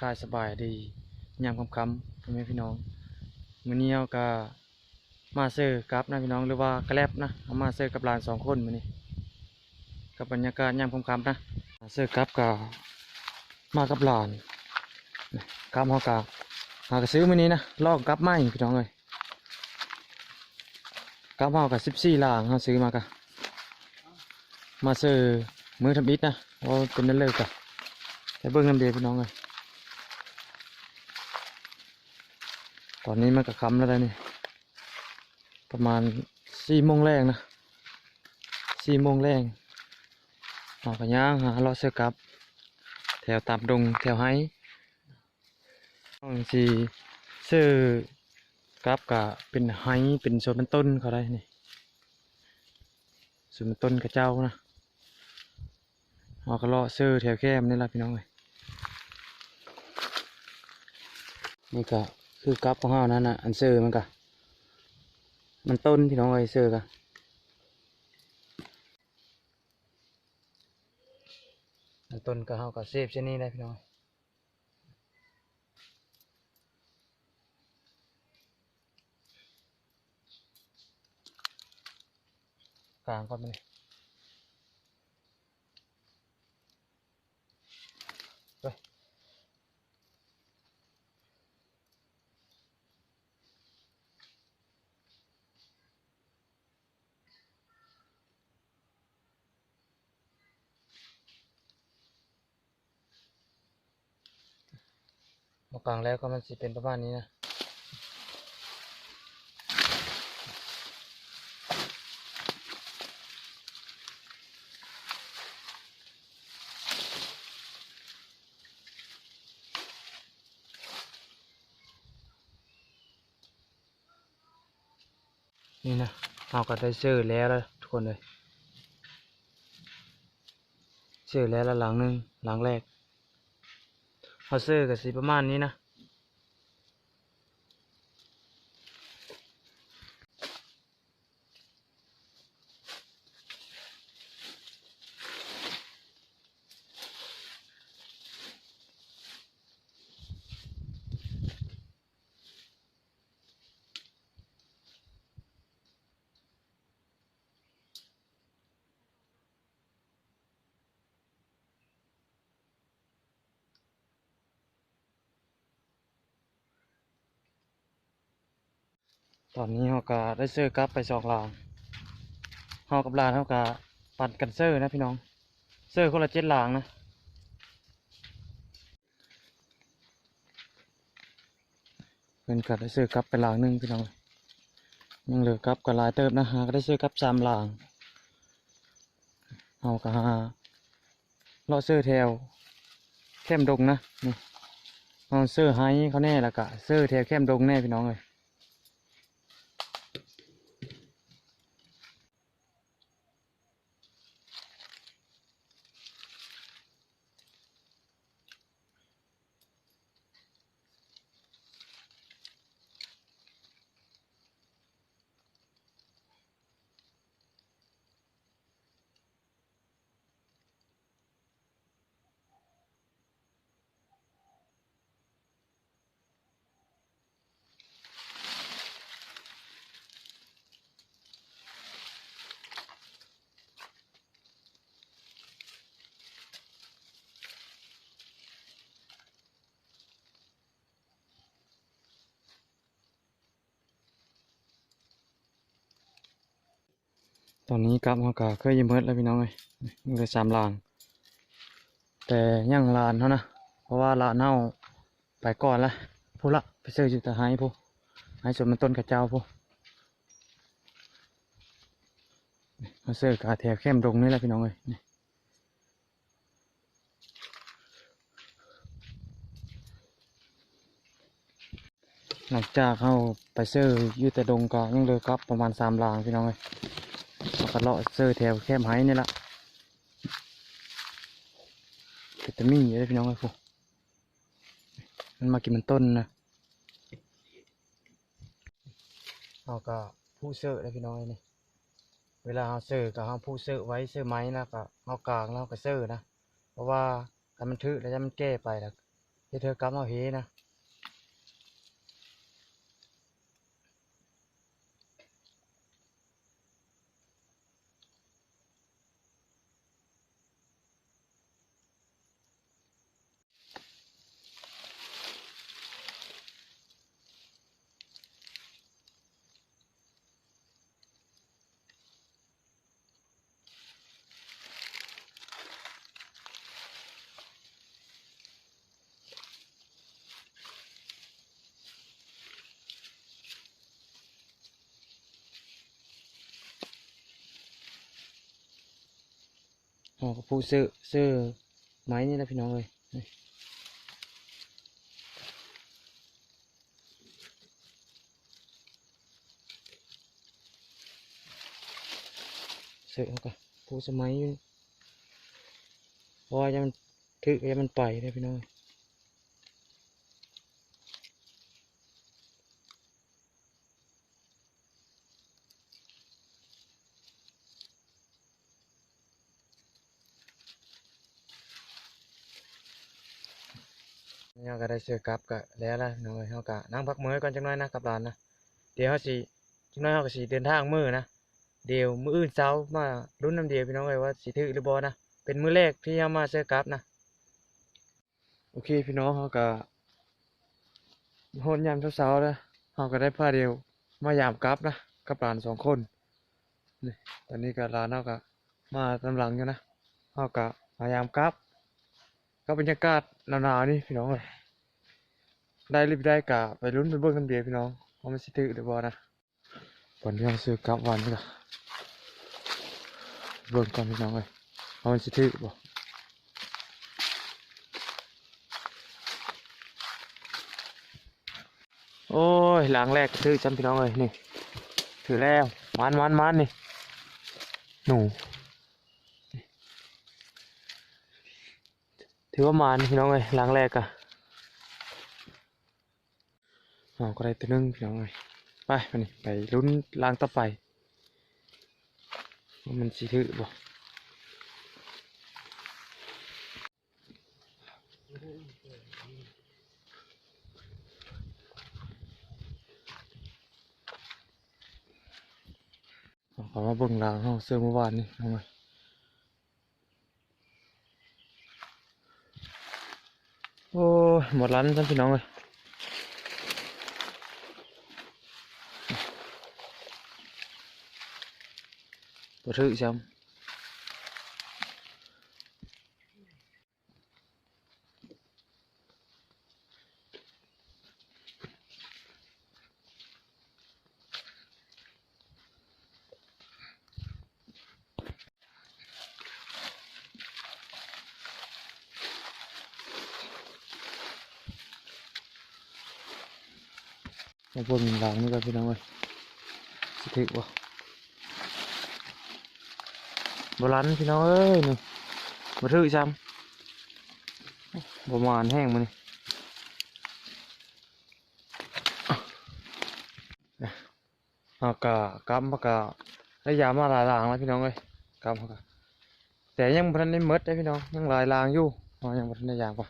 ກາຍສະບາຍດີຍາມຄ່ຳໆ ພໍ່ແມ່ພີ່ນ້ອງ. ມື້ນີ້ເຮົາກະມາເຊີກັບນະພີ່ນ້ອງ ຫຼືວ່າກະແລັບນະ, ເຮົາມາເຊີກັບຫຼານສອງຄົນມື້ນີ້ ກັບບັນຍາກາດຍາມຄ່ຳໆນະ. ເຊີກັບກະມາກັບຫຼານ ກັບເຮົາກະຫາກະຊື້ມື້ນີ້ນະ ລອງກັບໃໝ່ພີ່ນ້ອງເອີຍ. ກັບເຮົາກະສິບສີ່ຫຼາງ ເຮົາຊື້ມາກະ ມາເຊີມື້ທຳອິດນະ ວ່າເປັນແນວໃດກະໄປເບິ່ງນຳເດພີ່ນ້ອງເອີຍ. ຕອນນີ້ມັນກະຄ່ຳແລ້ວເດ້ນີ້ ປະມານສີ່ໂມງແລງນະ ສີ່ໂມງແລງ. ເຮົາກະຍ່າງຫາເລາະເຊີກັບ ແຖວຕາມດົງແຖວໄຮ່ ເຮົາຊິເຊີກັບກະເປັນໄຮ່ ເປັນສວນມັນຕົ້ນເຂົາໄດ໋ນີ້ ສວນມັນຕົ້ນເຂົາເຈົ້ານະ. ເຮົາກະເລາະເຊີແຖວແຄມນີ້ລະພີ່ນ້ອງເອີຍ. ນີ້ກະຄືກັບຂອງເຮົານັ້ນນະ ອັນເຊີມັນກະ ມັນຕົ້ນພີ່ນ້ອງເອີຍ ເຊີກະ ມັນຕົ້ນກະ ເຮົາກະເສບໃສ່ນີ້ແຫຼະພີ່ນ້ອງ. ກາງກ່ອນບາດນີ້ ໄປ. ເຮົາກາງແລ້ວກະມັນຊິເປັນປະມານນີ້ນະ. ນີ້ນະ ເຮົາກະໄດ້ເຊີແລ້ວລະທຸກຄົນເອີຍ. ເຊີແລ້ວລະຫຼັງໜຶ່ງ ຫຼັງແລກ ເຮົາເຊີກະຊິປະມານນີ້ນະ. ຕອນນີ້ເຮົາກະໄດ້ເຊີກັບໄປສອງຫຼາງ ເຮົາກັບຫຼານເຮົາກະປັນກັນເຊີນະພີ່ນ້ອງ ເຊີຄົນລະເຈັດຫຼາງນະ. ເພິ່ນກະໄດ້ເຊີກັບໄປຫຼາງໜຶ່ງພີ່ນ້ອງ ຍັງເຫຼືອກັບກະຫຼາຍເຕີບນະ ຫາກະໄດ້ເຊີກັບສາມຫຼາງ. ເຮົາກະຫາເລາະເຊີແຖວແຄມດົງນະ ນີ້ ເຮົາເຊີໄຮ່ເຂົາແດ່ ລະກະເຊີແຖວແຄມດົງແດ່ພີ່ນ້ອງເອີຍ. ຕອນນີ້ກັບເຮົາກະເຄີຍຢູ່ໝົດແລ້ວພີ່ນ້ອງເອີຍ ຍັງເຫຼືອສາມຫຼາງ ແຕ່ຍັງຫຼານເຮົານະ ເພາະວ່າຫຼານເຮົາໄປກ່ອນລະ ພຸ້ນລະ ໄປເຊີຢູ່ແຕ່ໄຮ່ພຸ້ນ ໄຮ່ສວນມັນຕົ້ນເຂົາເຈົ້າພຸ້ນ. ມາເຊີກະແຖວແຄມດົງນີ້ແຫຼະພີ່ນ້ອງເອີຍ. ຫຼັງຈາກເຮົາໄປເຊີຢູ່ແຕ່ດົງກະຍັງເຫຼືອກັບປະມານສາມຫຼາງພີ່ນ້ອງເອີຍ. ເຮົາກະເລາະເຊີແຖວແຄມໄຮ່ນີ້ລະ ເປັນຕາມີຢູ່ເດ້ພີ່ນ້ອງເອີຍ ພຸ້ນ ມັນມາກິນມັນຕົ້ນນະ. ເຮົາກະຜູກເຊີເດ້ພີ່ນ້ອງເອີຍນີ້ ເວລາເຮົາເຊີກະເຮົາຜູກເຊີໄວ້ ເຊີໄມ້ນະ ກະເຮົາກາງແລ້ວເຮົາກະເຊີນະ ເພາະວ່າຄັນມັນຖືກແລ້ວ ມັນແກ່ໄປລະ ເຮັດເທື່ອກັບເອົາເຮນະ. ເຮົາກໍປູເຊີ ເຊີໄມ້ນີ້ແຫຼະພີ່ນ້ອງເອີຍ. ເຊີເຮົາກໍປູເຊີໄມ້ຢູ່ນີ້ ເພາະວ່າຢ້ານມັນຖືກ ຢ້ານມັນໄປເດ້ພີ່ນ້ອງ. ເຮົາກໍໄດ້ເຊີກັບກໍແລ້ວລະພີ່ນ້ອງເອີຍ. ເຮົາກໍນັ່ງພັກມື້ກ່ອນຈັກໜ້ອຍນະກັບຫຼານນະ. ດຽວເຮົາຊິ ຈັກໜ້ອຍເຮົາກໍຊິເດີນທາງມື້ນະ. ດຽວມື້ອື່ນເຊົ້າມາລຸ້ນນຳດຽວພີ່ນ້ອງເອີຍ ວ່າຊິຖືກຫຼືບໍ່ນະ. ເປັນມື້ແລກທີ່ເຮົາມາເຊີກັບນະ. ໂອເຄພີ່ນ້ອງ ເຮົາກະຮອດຍາມເຊົ້າໆແລ້ວ ເຮົາກະໄດ້ພາດຽວມາຢາມກັບນະ ກັບຫຼານສອງຄົນ. ນີ້ ຕອນນີ້ກະຫຼານເຮົາກະມາຕາມຫຼັງຢູ່ນະ. ເຮົາກະມາຢາມກັບ ກັບບັນຍາກາດໜາວໆນີ້ພີ່ນ້ອງເອີຍ. ໄດ້ຫຼືບໍ່ໄດ້ກະໄປລຸ້ນໄປເບິ່ງນຳດຽວພີ່ນ້ອງ ວ່າມັນຊິຖືກຫຼືບໍ່ນະ. ບ່ອນທີ່ເຮົາຊື້ກັບວານນີ້ລະ ເບິ່ງກ່ອນພີ່ນ້ອງເອີຍ ວ່າມັນຊິຖືກບໍ່. ໂອ້ຍ ລາງແລກກໍຖືກຊ້ຳພີ່ນ້ອງເອີຍ. ນີ້ ຖືກແລ້ວ ມານໆໆ ນີ້ ໜູ ຖືວ່າມານພີ່ນ້ອງເອີຍ ລາງແລກກະ. ເຮົາກໍໄດ້ຕົວໜຶ່ງພີ່ນ້ອງເອີຍ. ໄປ ບາດນີ້ໄປລຸ້ນລາງຕໍ່ໄປ ວ່າມັນຊິຖືກບໍ່. ເຮົາມາເບິ່ງລາງເຮົາເຊື່ອມື້ວານນີ້ພີ່ນ້ອງເອີຍ. ໂອ້ຍ ບໍ່ລັນຊ້ຳພີ່ນ້ອງເອີຍ ບໍ່ຖືກຊ້ຳ. ມາເບິ່ງຫຼັງນີ້ກ່ອນພີ່ນ້ອງເອີຍ ຊິຖືກບໍ່? ບໍ່ລັນພີ່ນ້ອງເອີຍ ນີ້ ບໍ່ຖືກຊ້ຳ ບໍ່ໝານແຮງມື້ນີ້. ເຮົາກະກັບມາກະໄດ້ຢາມມາຫຼາຍຫຼັງແລ້ວພີ່ນ້ອງເອີຍ ກັບເຮົາກະ ແຕ່ຍັງບໍ່ທັນໄດ້ໝົດເດ້ພີ່ນ້ອງ ຍັງຫຼາຍຫຼັງຢູ່ ເຮົາຍັງບໍ່ທັນໄດ້ຢາມ. ໄປ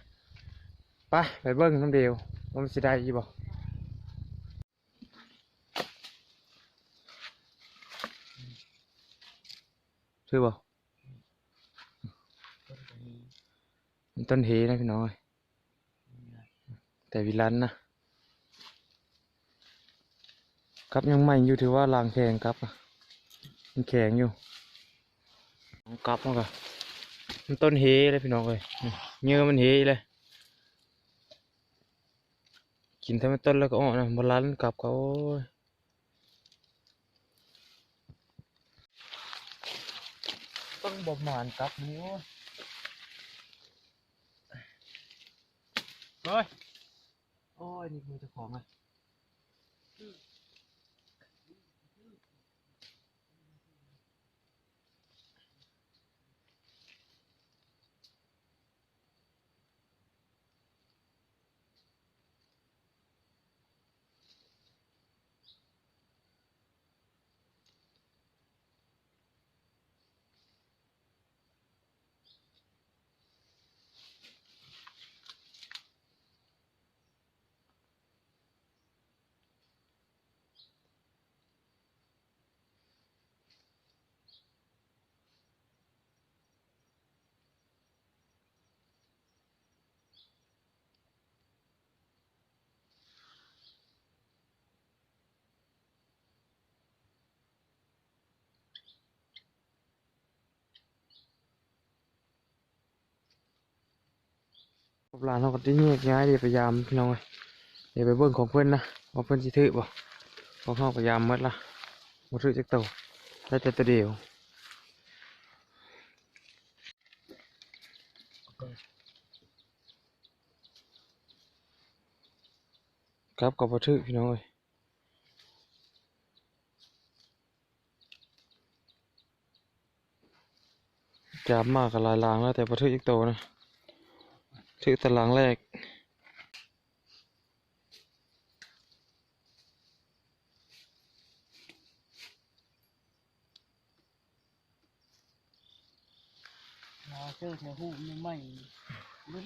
ໄປ ໄປເບິ່ງນຳດຽວວ່າມັນຊິໄດ້ຢູ່ບໍ່ ຖືກບໍ່? ມັນຕົ້ນເຮນະພີ່ນ້ອງເອີຍ ແຕ່ວິລັນນະ ກັບຍັງໃໝ່ຢູ່ ຖືວ່າລາງແຂງ ກັບນະ ມັນແຂງຢູ່ ກັບມັນກະ ມັນຕົ້ນເຮເລີຍພີ່ນ້ອງເອີຍ ເຫຍື່ອມັນເຮເລີຍ ກິນແຕ່ມັນຕົ້ນແລ້ວກໍອອກນະ ບໍ່ລັນກັບກະ ໂອ້ຍ. ເບິ່ງບໍ່ໝານກັບນີ້ ໂອ້ຍ ເຮີ້ຍ ໂອ້ຍ ນີ້ມືເຈົ້າຂອງອະ. ຫຼານເຮົາກໍໄດ້ແຍກຍ້າຍ ໄດ້ໄປຢາມພີ່ນ້ອງເອີຍ ໄດ້ໄປເບິ່ງຂອງເພິ່ນນະ ວ່າເພິ່ນຊິຖືກບໍ່. ຂອງເຮົາກໍຢາມໝົດລະ ບໍ່ຖືກຈັກໂຕ ໄດ້ແຕ່ໂຕດຽວ. ກັບກໍບໍ່ຖືກພີ່ນ້ອງເອີຍ. ຢາມມາກໍຫຼາຍຫຼັງແລ້ວ ແຕ່ບໍ່ຖືກຈັກໂຕນະ ຖືກແຕ່ຫຼັງແລກ. ເຈີແຖວຮູບໃໝ່ໆ ລຸ້ນ.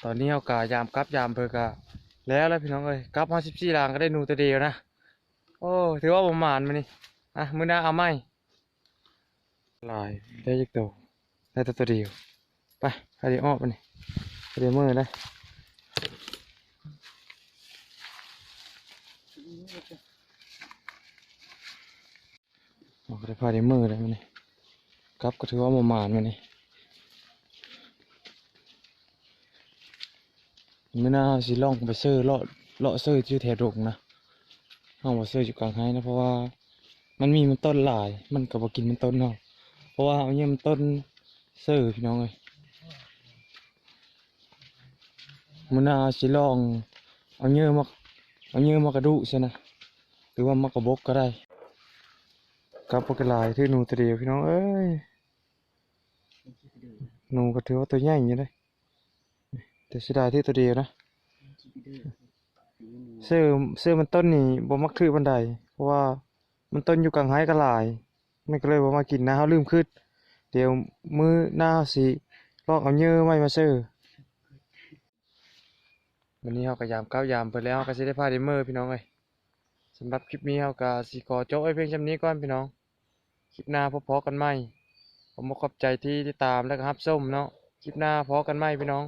ຕອນນີ້ເຮົາກະຢາມກັບຢາມເພິ່ນກະແລ້ວແລ້ວພີ່ນ້ອງເອີຍ. ກັບມາສິບສີ່ຫຼັງກໍໄດ້ໜູແຕ່ດຽວນະ. ໂອ້ ຖືວ່າບໍ່ໝານມື້ນີ້. ອ່ະ ມື້ໜ້າເອົາໃໝ່. ຫຼາຍ ໄດ້ຈັກໂຕ? ໄດ້ແຕ່ໂຕດຽວ. ໄປ ພາໄດ້ອອກບັດນີ້ ໄດ້ເມືອແລ້ວ. ອອກ ໄດ້ພາໄດ້ເມືອແລ້ວມື້ນີ້. ກັບກໍຖືວ່າບໍ່ໝານມື້ນີ້. ມື້ໜ້າເຮົາຊິລອງໄປເຊີເລາະ ເລາະເຊີຢູ່ແຖວດົງນະ. ເຮົາບໍ່ເຊີຢູ່ກາງໄຮ່ນະ ເພາະວ່າມັນມີມັນຕົ້ນຫຼາຍ ມັນກໍບໍ່ກິນມັນຕົ້ນເຮົາ ເພາະວ່າເຮົາເຫຍື່ອມັນຕົ້ນເຊີພີ່ນ້ອງເອີຍ. ມື້ໜ້າເຮົາຊິລອງເອົາເຫຍື່ອມາ ເອົາເຫຍື່ອມາກະດຸຊະນະ ຫຼືວ່າມາກະບົກກໍໄດ້. ກັບບັກຫຼາຍ ຖືກໜູໂຕດຽວພີ່ນ້ອງເອີຍ. ໜູກໍຖືວ່າໂຕໃຫຍ່ຢູ່ເດ້ ແຕ່ເສຍດາຍຖືກໂຕດຽວນະ. ເຊີ ເຊີມັນຕົ້ນນີ້ບໍ່ມັກຖືກປານໃດ ເພາະວ່າມັນຕົ້ນຢູ່ກາງໄຮ່ກໍຫຼາຍ ມັນກໍເລີຍບໍ່ມາກິນນະ. ເຮົາລືມຄຶດ ດຽວມື້ໜ້າເຮົາຊິລອງເອົາເຫຍື່ອໃໝ່ມາເຊີ. ມື້ນີ້ເຮົາກໍຢາມກັບຢາມເພິ່ນແລ້ວ ເຮົາກໍຊິໄດ້ພາໄດ້ເມືອພີ່ນ້ອງເອີຍ. ສຳລັບຄລິບນີ້ເຮົາກໍຊິຂໍຈົບໄວ້ພຽງສ່ຳນີ້ກ່ອນພີ່ນ້ອງ. ຄລິບໜ້າພົບພໍ້ກັນໃໝ່. ຂອບອົກຂອບໃຈທີ່ຕິດຕາມ ແລະ ກໍຮັບຊົມເນາະ. ຄລິບໜ້າພໍ້ກັນໃໝ່ພີ່ນ້ອງ.